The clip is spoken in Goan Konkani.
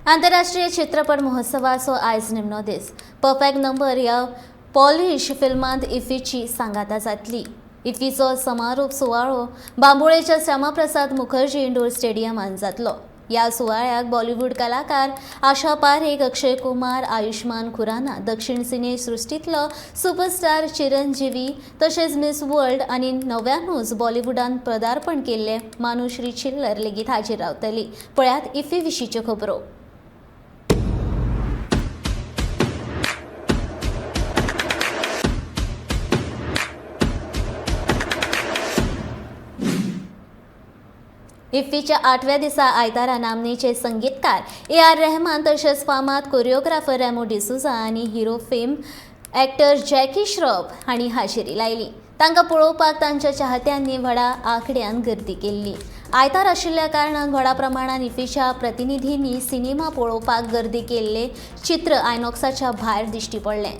आंतरराष्ट्रीय चित्रपट महोत्सवाचो आयज निमणो दीस. परफेक्ट नंबर ह्या पॉलिश फिल्मांत इफ्फीची सांगाता जातली. इफ्फीचो समारोप सुवाळो बांबोळेच्या श्यामाप्रसाद मुखर्जी इंडोर स्टेडियमांत जातलो. ह्या सुवाळ्याक बॉलिवूड कलाकार आशा पारेख, अक्षय कुमार, आयुष्मान खुराना, दक्षिण सिने सृश्टींतलो सुपरस्टार चिरंजीवी तशेंच मिस वर्ल्ड आनी नव्यानूच बॉलिवूडान पदार्पण केल्ले मानुश्री चिल्लर लेगीत हाजीर रावतली. पळयात इफ्फी विशींच्यो खबरो. इफ्फीच्या आठव्या दिसा आयतारा नामनेचे संगीतकार ए आर रेहमान तशेंच फामाद कोरियोग्राफर रेमो डिसुजा आनी hero fame actor Jackie Shroff हांणी हाजेरी लायली. तांकां पळोवपाक तांच्या चाहत्यांनी व्हडा आंकड्यान गर्दी केल्ली. आयतार आशिल्ल्या कारणान व्हडा प्रमाणान इफ्फीच्या प्रतिनिधींनी सिनेमा पळोवपाक गर्दी केल्ले चित्र आयनॉक्साच्या भायर दिश्टी पडलें.